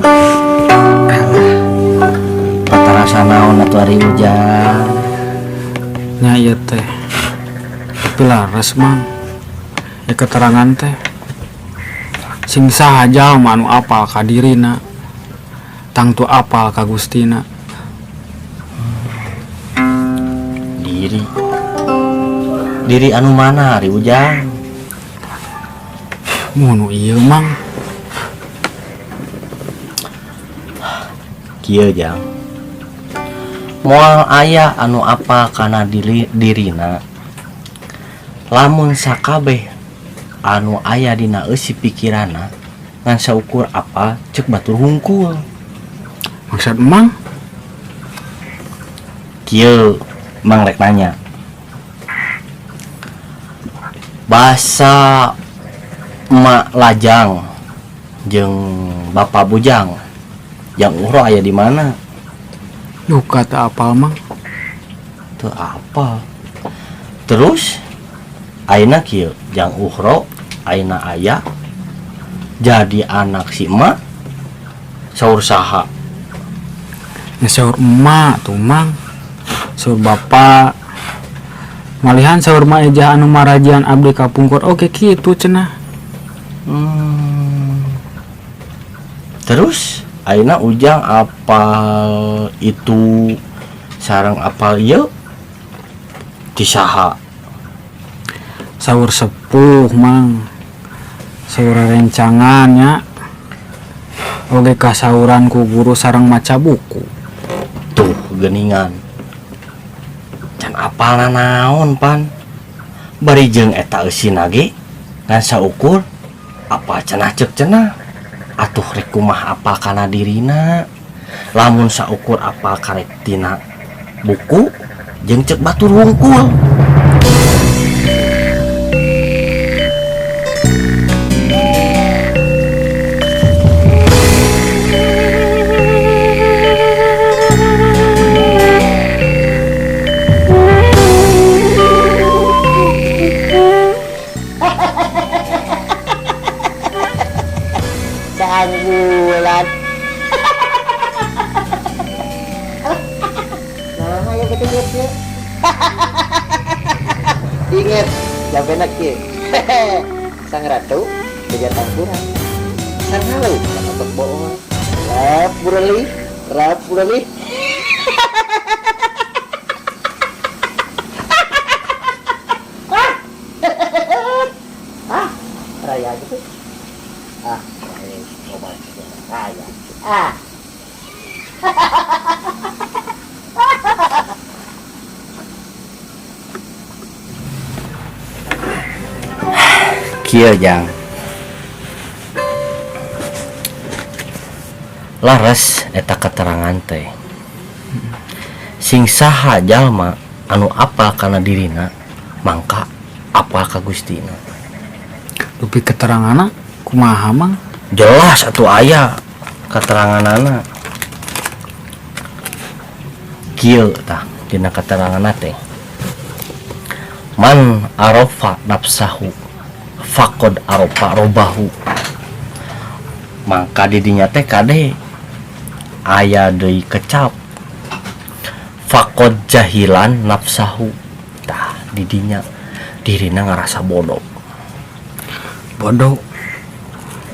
Alah, patarasa naon atuh ari Ujang? Nya ieu teh. Tapi laras, Mang. Ya keterangan teh. Sing saha jalma anu apal ka dirina. Tangtu apal ka Gustina. Diri. Diri anu mana ari Ujang? Mun nu ieu, Mang. Kieu, Jang. Moal aya anu apal kana dirina. Lamun sakabeh anu aya dina eusi pikirana ngan saukur apal cek batur hungkul. Maksud Mang? Kieu, Mang rek nanya. Basa emak lajang jeung bapak bujang yang uhro aya di mana? Duka teu apal, Mang. Teu apal. Terus ayeuna kieu, jang uhro ayeuna aya jadi anak si emak saur saha? Ya saur emak tuh, Mang. Saur bapak. Malihan saur mak ejah anu marajian abdi kapungkur oke kitu cenah. Terus ayeuna Ujang apal itu sareng apal ieu ti saha? Saur sepuh, Mang. Saur rencangan nya. Oge kasauran ku guru sareng maca buku. Tuh geningan. Can apal nanaon pan. Bari jeung eta eusina ge ngan saukur apa cenah ceuk cenah. Atuh rek kumaha apal kana dirina? Lamun saukur apal karek tina buku jeung ceuk batur wungkul. Sanggulan. Nah, ayo kita lihat ya. Ingat, jangan enak ya. Sang ratu kejar tangkuran. Sang halu untuk bohong. Rap bureli, rap bureli. Ah, raya gitu. Ah, obat raya. Ah. Kieu, Jang. Laras eta keterangan teh. Sing saha jalma anu apal kana dirina mangka apal ka Gustina. Dupi keteranganna kumaha, Mang? Jelas atuh aya keteranganana. Kieu tah dina keteranganna teh. Man arafa nafsahu faqad arafa robahu. Mangka didinya teh kade aya deui kecap faqad jahilan nafsahu. Tah didinya dirina ngarasa bodoh. Bodoh.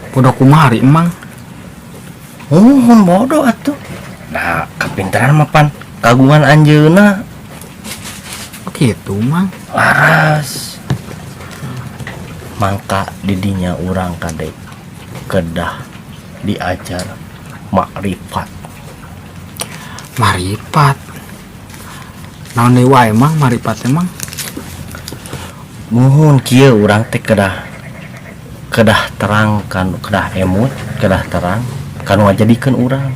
Bodoh kumaha ari, Mang? Muhun bodoh atuh. Nah, kapintaran mah pan kagungan anjeunna. Oh kitu, Mang. Laras. Mangka didinya urang kade kedah diajar makrifat. Marifat. Naon deui wae, Mang, marifat teh, Mang? Muhun kieu urang teh kedah terang kan, kedah emut, kedah terang kanu ngajadikeun urang.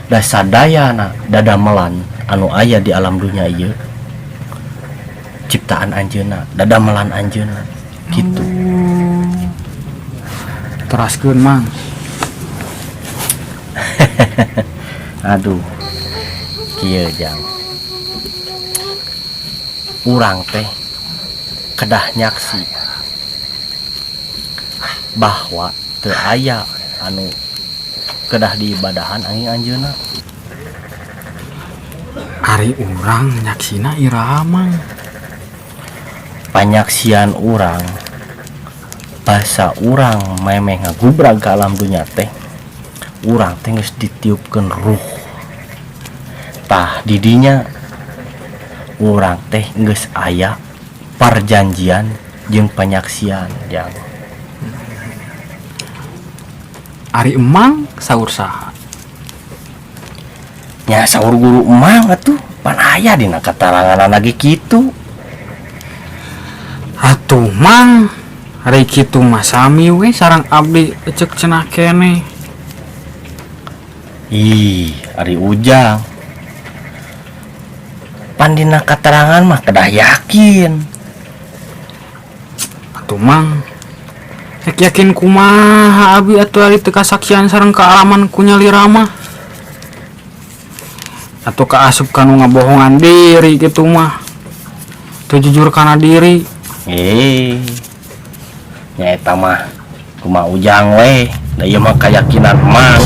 Da sadayana dadamelan anu aya di alam dunya ieu ciptaan anjeunna, dadamelan anjeunna kitu. Teraskeun, Mang. Aduh. Kieu, Jang. Urang teh kedah nyaksi bahwa teu aya anu Kedah diibadahan angin anjeunna. Ari urang nyaksina iraha, Mang? Panyaksian urang basa urang memeh ngagubrag ka alam dunya teh, urang teh geus ditiupkeun ruh. Tah, didinya urang teh geus aya parjanjian jeung panyaksian, Jang. Ari Emang saur saha? Nya saur guru Emang atuh, pan aya dina katarangan lagi kitu. Atuh Mang, ari kitu mah sami we sareng abdi cek cenah keneh. Ih, ari Ujang. Pan dina katerangan mah kedah yakin. Atuh Mang, rek yakin kumaha abi atuh ari teu kasaksian sareng kaalaman ku nyalira mah. Atuh kaasup kanu ngabohongan diri kitu mah. Teu jujur kana diri. Eh. Nya eta mah kumaha Ujang we, da ieu mah kayakinan Mang.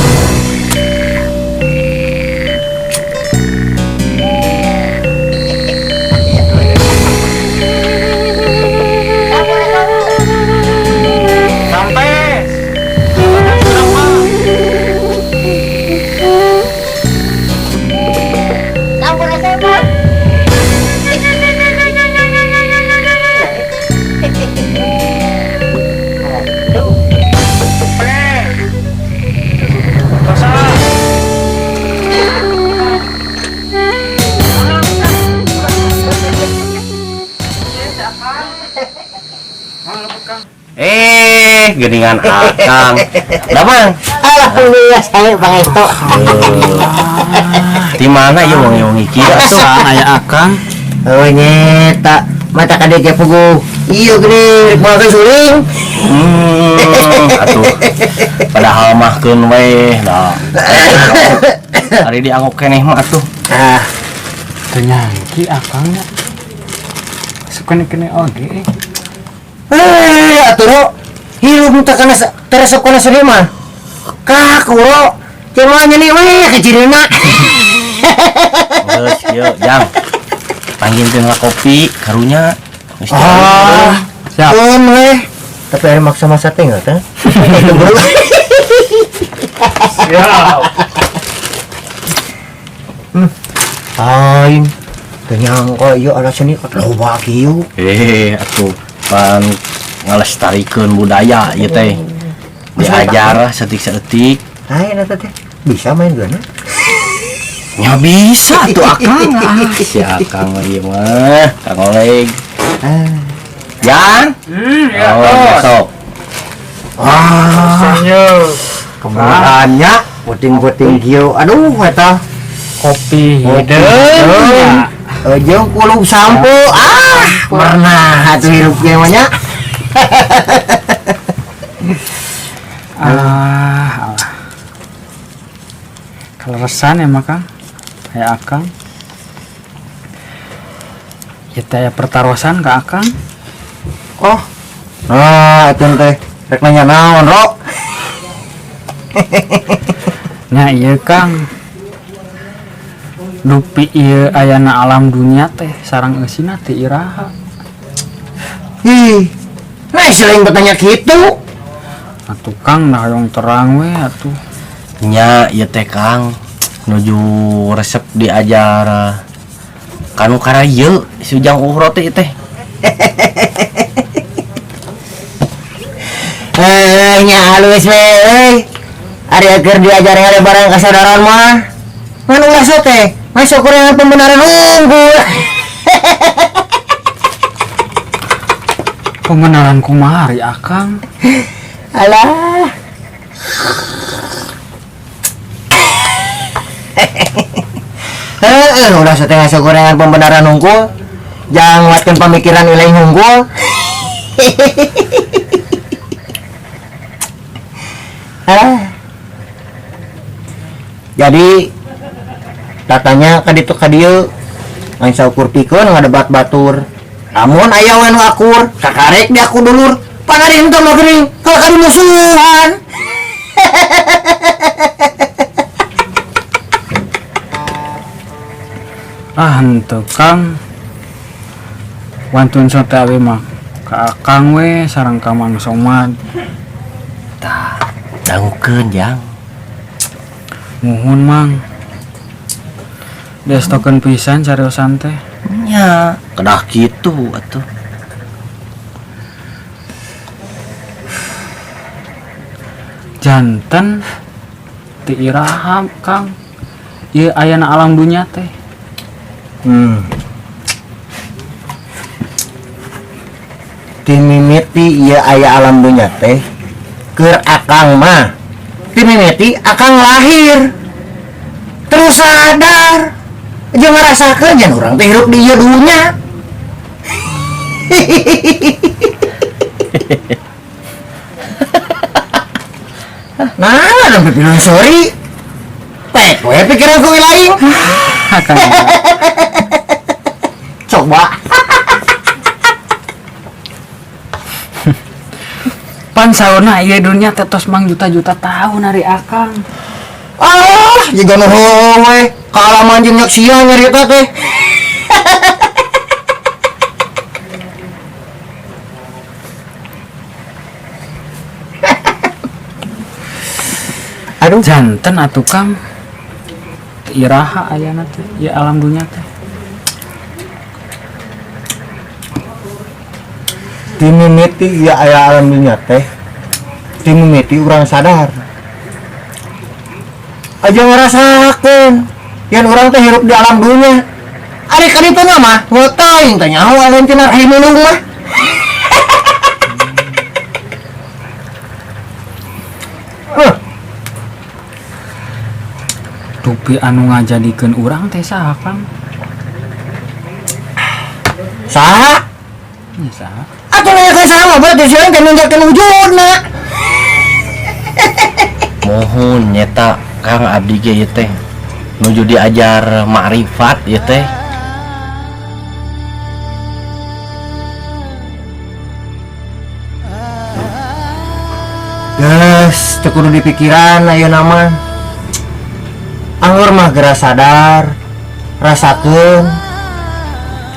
Eh, geuningan Akang. Damang. Alhamdulillah saya pangestu. Di mana ieu wengi-wengi kieu atuh? Saan aya Akang? Oh nyeta, mata ka dieu puguh. Ieu geuning rek moal suling. Atuh. Padahal mah keun we da. Ari dianggok keneh mah atuh. Ah, Teu nyangki Akang nya. Sukana kene oge. Eh, atuh ro. Hirup teh kana teresep kana seni mah. Kaku ro. Cuma nyeni we ke cirina. Geus kieu, Jang. Panggilkeun lah kopi karunya. Geus Ah, siap. Keun we. Tapi ari maksa-maksa teh enggak teh. Siap. Aing teu nyangka ieu ala seni loba kieu. Eh, atuh pan ngalestarikeun budaya ieu teh. Diajar lah setik-setik. Aing eta teh bisa main geuna. Ya bisa tuh Akang. Ah, si Akang mah ieu mah, Kang Oleg. Ah. Jang. Ya, Oh, besok. Ah, kemudiannya puting-puting kieu. Aduh eta Kopi Kopi hideung. Jeung kulub sampo. Ah, pernah atuh hirup ge mah nya. Ah, alah. Kaleresan ya mah Kang. Kayak Akang. Ya teh aya pertarosan ka Akang. Oh. Nah, eta teh rek nanya naon, Ro? Nya ieu Kang. Dupi ieu ayana alam dunia teh sareng eusina teh iraha. Ih. Nah, selain bertanya kitu. Atuh Kang nah hoyong terang we atuh. Nya ieu teh Kang nuju resep diajar kanu karayeu si Ujang Uhro teh teh. Eh, nya halus we euy. Ari keur diajar ngalebaran kasadaran mah. Ngan ulah sok teh, masuk kurangan pembenaran unggul. Pembenaran kumaha ari Akang? Alah. Heeh, ulah sok teh ngasuh gorengan pembenaran unggul. Jangan nguatkeun pamikiran ilai unggul. Alah. Jadi tatanya ka ditu ka dieu ngan saukur pikeun ngadebat batur. Lamun aya we nu akur, kakarek di aku dulur. Pan ari henteu mah geuning, kalau kadi musuhan. Ah henteu Kang. Wantun sote abi mah ka Akang we sareng ka Mang Somad. Tah, dangukeun Jang. Muhun Mang. Diestokeun pisan cariosan teh. Nya, kedah kitu atuh. Janten ti iraha Kang ieu ayana alam dunya teh. Ti mimiti ieu aya alam dunya teh keur akang mah. Ti mimiti akang lahir. Terus sadar jeung ngarasakeun yen urang teh hirup di ieu dunya. Nah, ada pipilan sorry. Pek, we pikiran ku lain. Coba. Pan saurna ieu dunya teh tos mang juta-juta tahun ari Akang. Ah, jiga nu heueuh we. Kaalaman jeung nyaksian nyarita teh. Aduh. Janten atuh Kang. Iraha ayana teh, ieu alam dunya teh. Ti mimiti ieu aya alam dunya teh. Ti mimiti urang sadar. Aja ngarasakeun yen urang teh hirup di alam dunya. Ari ka ditu mah teuing teh nyaho lain tina rahim indung mah. Dupi anu ngajadikeun urang teh saha Kang? Saha? Nya saha? Atuh nanyakeun saha mah berarti sieun teh nunjukkeun wujudna. Mohon nyeta Kang abdi ge ieu teh nuju diajar makrifat ieu teh. Geus teu kudu dipikiran ayeuna mah. Anggur mah geura sadar, rasakeun.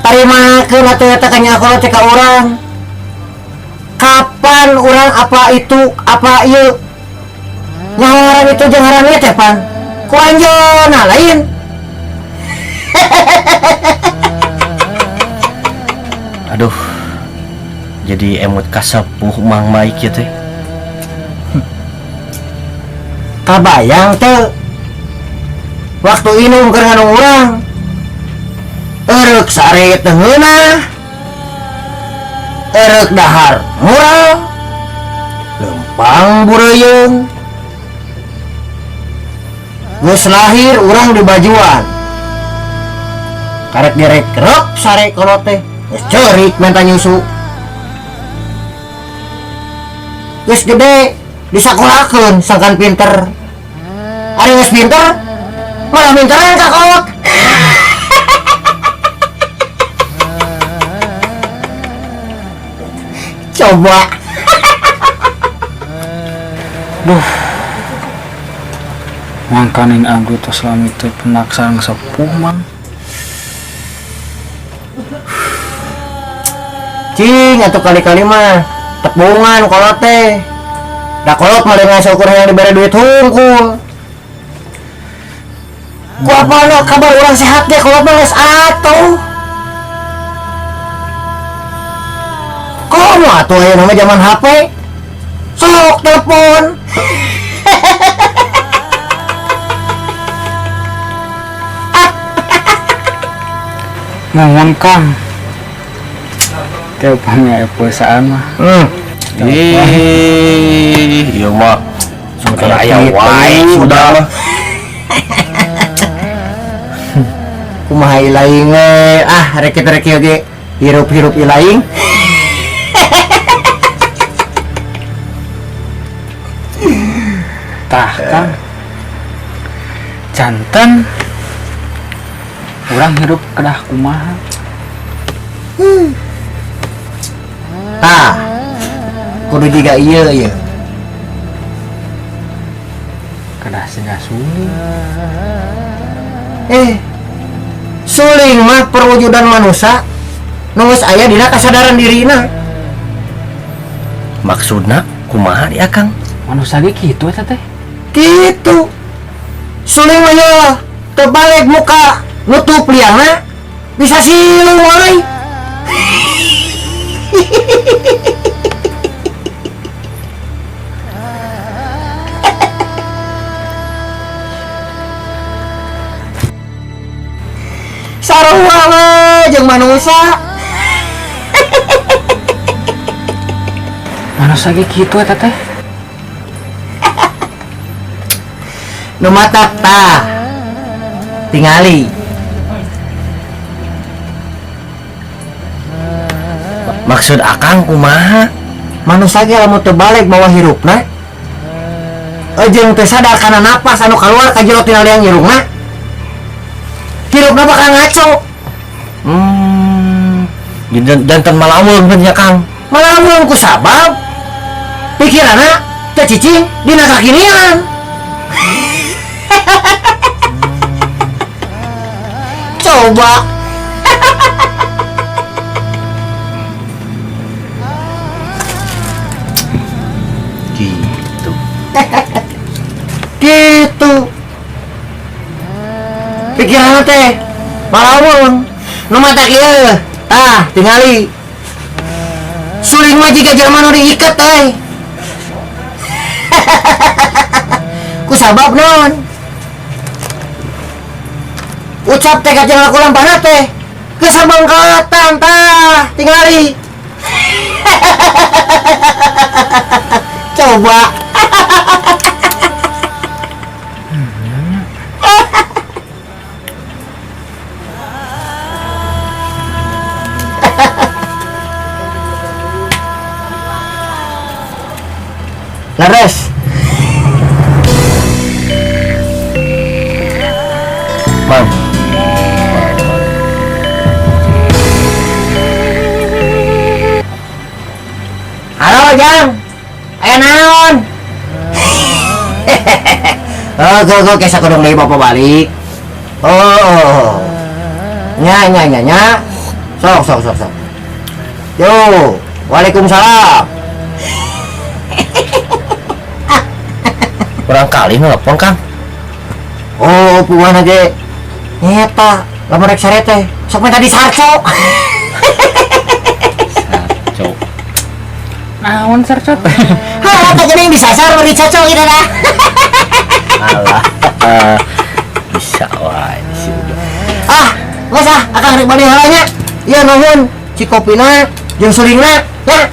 Tarimakeun atuh eta ka nyaho teh ka urang. Kapan urang apa itu, apa ieu? Nyaho ngaran itu jeung ngaran ieu teh pan. Ku anjeunna lain. Aduh. Jadi emut kasepuh Mang Maik ieu teh. Kabayang teu waktu inung keur ngandung urang. Eureuk sare teu ngeunah. Eureuk dahar murah. Lempang bureuyeung. Geus lahir urang di bajuan. Karek direk rep sare kolot teh. Geus ceurik menta nyusu. Geus gede disakolakeun sangkan pinter. Ari geus pinter malah minteran ka kolot. Coba. Duh. Mangkaning abdi tos lami teu penak sareng sepuh Mang. Cing atuh kali-kali mah tepungan kolot teh. Da kolot mah dengan syukur yang dibere duit hungkul. Ku apa nu kabar urang sehat ge kolot mah geus atuh. Komo atuh ayeuna mah zaman HP. Sok telepon. Mohon Kang. Teu pami aya puasaan mah. Ih, ieu mah Sudah aya wae sudah mah. Kumaha ilaing we? Ah, rek-rek ieu ge hirup-hirup ilaing. Tah Kang. Janten urang hirup kedah kumaha? Tah, kudu jiga ieu ieu. Kedah singgah suling. Suling mah perwujudan manusia nu geus aya dina kasadaran dirina. Maksudna kumaha di Akang? Manusia ge kitu eta teh. Kitu. Suling mah ye terbalik muka nutup liangna bisa silung euy. Sarua we jeung manusia. Manusia ge kitu eta teh. Nu matak tah tingali. Maksud Akang kumaha? Manusia ge lamun teu balik bawa hirupna jeung teu sadar kana napas anu kaluar ka jero tina liang hirupna, hirupna bakal ngaco. Jantan malaweung nya Kang. Malaweung ku sabab pikiranna teu cicing dina kakinian. Coba. Gitu. Gitu. Pikiranna teh malaweung. Nu mata kieu, tah tingali. Suling mah jiga jelema nu diiket euy. Ku sabab naon? Ucap teh kacang laku lampahna teh geus sabangkatan tah tingali. Coba. Leres. Mang. Halo, Jang. Aya naon? Oh, go go kesa kodong deui bapak balik. Oh. Nya nya nya nya. Sok sok sok sok. Yo, waalaikumsalam. Kurang kali nelpon, Kang. Oh, puan aja. Nyeta, lamun rek sare teh, sok minta disarco. Sarco. Naon sarco teh? Hah, teh geuning disasar bari caco gitu dah. Alah. Bisa wae si Ujo. Ah, geus ah, akang rek balik heula nya. Ieu nuhun cikopina jeung sulingna nya.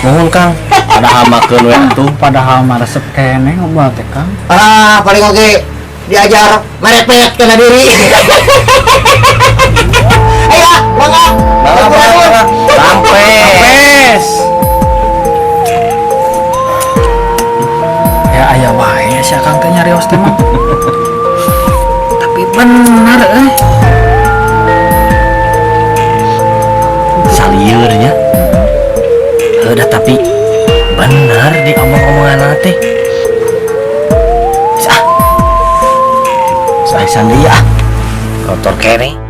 Nuhun, Kang. Padahal makeun we atuh. Padahal mah resep keneh ngobrol teh, Kang. Ah, paling oge diajar merepet kana diri. Ayo, mangga. Mangga, mangga. Rampes. Ya aya wae si Akang teh nyarios teh mah. Tapi bener euy. Salieur nya. Heuh tapi bener di omong-omongan teh. Ah. Saya sandi ah. Kotor kene.